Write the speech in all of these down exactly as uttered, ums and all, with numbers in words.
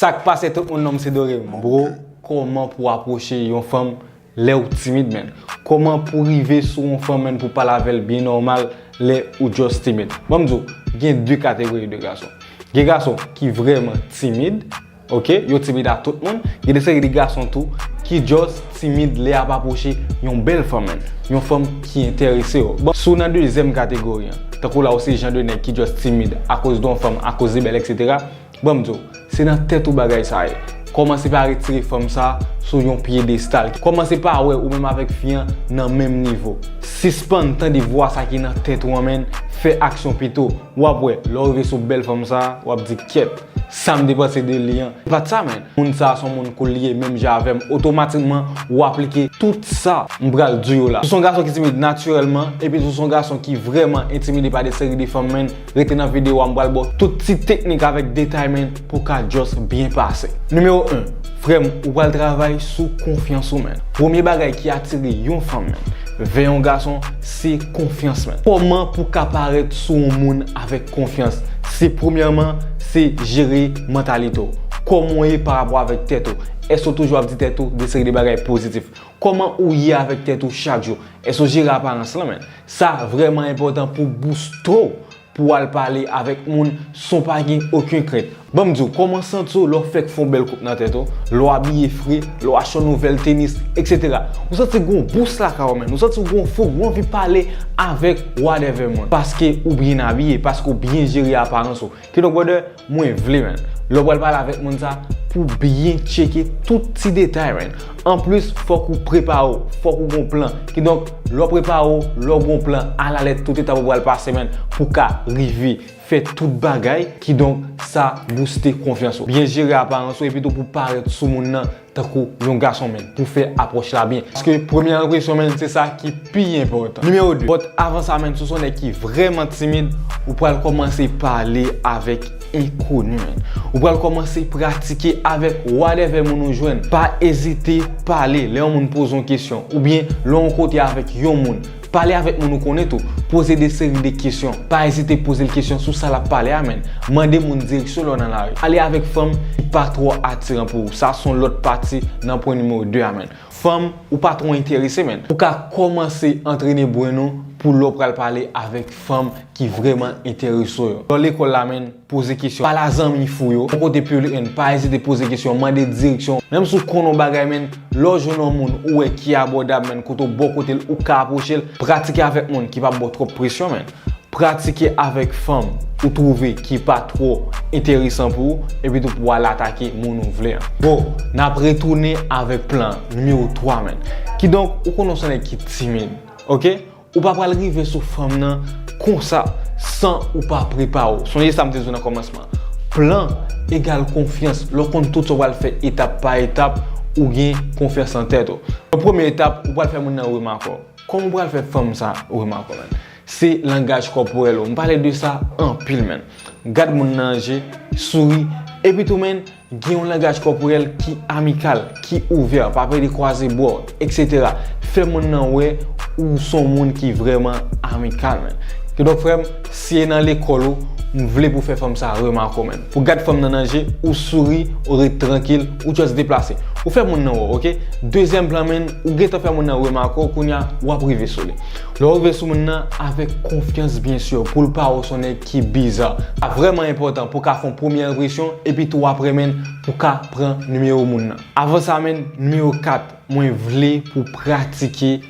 Sa k pase tout moun, non m se Dorem. Bro, kòman pou apwoche yon fanm lè ou timid, menn? Kòman pou rive sou yon fanm, menn, pou pale avè l byen nòmal lè ou just timid? Ban m di w, gen de kategori de gason. Gen gason ki vrèman timid, ok, yo timid a tout moun. Gen de seri de gason tou ki just timid lè y ap apwoche yon bèl fanm, menn, yon fanm ki enterese yo. Bon, si w nan dezyèm kategori an, tankou la ou se jan de nèg ki just timid akoz de yon fanm, akoz li bèl, etsetera, ban m di w, se nan tèt ou bagay sa ye. Kòmanse pa retire fanm sa sou yon pyedestal. Kòmanse pa wè ou menm avèk fi an nan menm nivo. Sispann tande vwa sa ki nan tèt ou an, menn, fè aksyon pito. W ap wè, lè w rive sou bèl fanm sa, w ap di, "Kyèt, sa m te panse de li an, se pa t sa, menn." Moun sa a se yon moun cool li ye, menm jan avè m, otomatikman, w aplike tout sa m pral di w yo la. Si w se yon gason ki timid natirèlman, epi si w se yon gason ki vrèman entimide pa de seri de fanm, menn, rete nan videyo a, m pral ba w tout ti teknik avèk detay, menn, pou w ka just byen pase. Nimewo en, frè m, ou pral travay sou konfyans ou, menn. Premye bagay ki atire yon fanm, menn, vè yon gason, se konfyans, menn. Kòman pou w ka parèt sou yon moun avèk konfyans? Se premyèman, se jere mantalite w. Kòman w ye pa rapò avèk tèt ou? Èske w toujou ap di tèt ou de seri de bagay pozitif? Kòman ou ye avèk tèt ou chak jou? Èske w jere aparans lan, menn? Sa vrèman enpòtan pou booste w pou w al pale avèk moun san w pa gen okenn krent. Ban m di w, kòman w santi w lè w fèk fè yon bèl koup nan tèt ou, lè w abiye fre, lè w achte yon nouvèl tenis, etsetera. Ou santi w gen yon boost lakay ou, menn. Ou santi w gen yon foug, ou anvi pale avèk whatever moun. Paske ou byen abiye, paske ou byen jere aparans ou. Kidonk, brother, mwen vle, menn, lè w pral pale avèk moun sa, pou w byen tcheke tout ti detay, menn. Anplis, fòk ou prepare w, fòk ou gen yon plan. Kidonk, lè w prepare w, lè w gen yon plan, alalèt tout etap ou pral pase, menn, pou w ka rive fè tout bagay. Kidonk, sa booste konfyans ou. Byen jere aparans ou, epi tou pou w parèt sou moun nan tankou yon gason, menn, pou w fè apwòch la byen. Paske premye enpresyon, menn, se sa ki pi enpòtan. Nimewo de. But avan sa, menn, si w se yon nèg ki vrèman timid, ou pral kòmanse pale avèk enkoni, menn. Ou pral kòmanse pratike avèk whatever moun ou jwenn. Pa ezite pale lè yon moun poze yon kesyon, oubyen lè w yon kote avèk yon moun. Pale avèk moun ou konnen tou. Poze de seri de kesyon. Pa ezite poze l kesyon sou sa l ap pale a, menn. Mande moun direksyon lè w nan lari. Ale avèk fanm ki pa twò atiran pou ou. Sa se yon lòt pati nan pwen nimewo de a, menn. Fanm ou pa twò enterese, menn. Ou ka kòmanse antrene brenn ou pou lè w pral pale avèk fanm ki vrèman enterese w yo. Lè w lekòl la, menn, poze kesyon. Pale a zanmi fi w yo. Yon kote public, menn, pa ezite poze kesyon, mande direksyon. Menm si w konnen yon bagay, menn, lè w jwenn yon moun ou wè ki abòdab, menn, kote w bò kote l, ou ka apwoche l, pratike avèk moun ki p ap ba w twòp presyon, menn. Pratike avèk fanm ou twouve ki pa twò enteresan pou ou, epi tou pou w al atake moun ou vle an. Bon, n ap retounen avèk plan nimewo twa, menn. Kidonk, ou konnen w se yon nèg ki timid, ok? Ou pa pral rive sou fanm nan konsa san ou pa prepare w. Sonje sa m te di w nan kòmansman. Plan egal konfyans. Lè w konn tout sa w pral fè etap pa etap, ou gen konfyans nan tèt ou. Nan premye etap, ou pral fè moun nan remake w. Kòman w pral fè fanm sa remake w, menn? Se langaj kòporèl ou. M pale de sa anpil, menn. Gad moun nan je, souri, epi tou, menn, gen yon langaj kòporèl ki amikal, ki ouvè, pa pede kwaze bra w, etsetera. Fè moun nan wè ou se yon moun ki vrèman amikal, menn. Kidonk, frè m, si e nan lekòl ou, m vle pou w fè fanm sa remake w, menn. Pou gad fanm nan nan je, ou souri, ou ret trankil, ou just deplase. Ou fè moun nan wè w, ok? Dezyèm plan, menn, ou gentan fè moun nan remake w, kounye a, w ap rive sou li. Lè w rive sou moun nan, avèk konfyans, byen si, pou l pa wè w se yon nèg ki biza. Sa vrèman enpòtan pou w ka fè yon premye enpresyon, epi tou apre, menn, pou w ka pran nimewo moun nan. Avan sa, menn, nimewo kat, mwen vle pou w pratike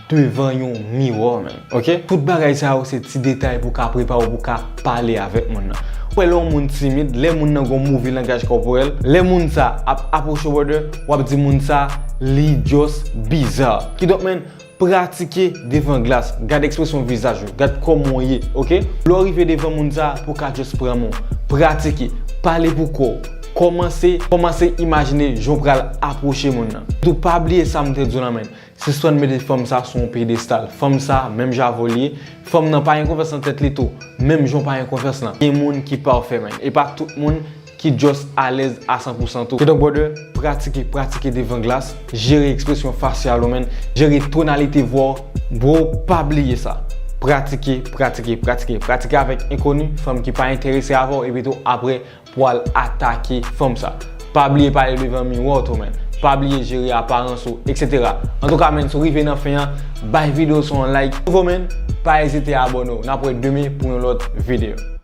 devan yon miwa, menn. Ok? Tout bagay sa yo se ti detay pou w ka prepare w pou w ka pale avèk moun nan. Ou wè lè yon moun timid, lè moun nan gon move langaj kòporèl, lè moun sa ap apwoche w, brother, w ap di moun sa, li just biza. Kidonk, menn, pratike devan glas. Gad ekspresyon vizaj ou. Gad kòman w ye, ok? Lè w rive devan moun sa, pou w ka just pran mo. Pratike. Pale pou kò w. Kòmanse, kòmanse imajine jan w pral apwoche moun nan. Tou pa bliye sa m te di w lan, menn. Sispann mete fanm sa sou yon pyedestal. Fanm sa, menm jan avè w li ye, fanm nan pa gen konfyans nan tèt li tou, menm jan w pa gen konfyans lan. Gen moun ki pafè, menn. E pa tout moun ki just alèz a san pou san tou. Kidonk, brother, pratike, pratike devan glas, jere ekspresyon fasyal ou, menn, jere tonalite vwa w. Bro, pa bliye sa. Pratike, pratike, pratike, pratike avèk enkoni, fanm ki pa enterese avè w, epi tou apre, pou al atake fanm sa. Pa bliye pale devan miwa w tou, man. Pa bliye jere aparans ou, et cetera. Antouka, man, si w rive nan fen an, bay videyo sa yon like. Nouvo, man, pa ezite abòne w. N ap wè demen pou yon lòt videyo.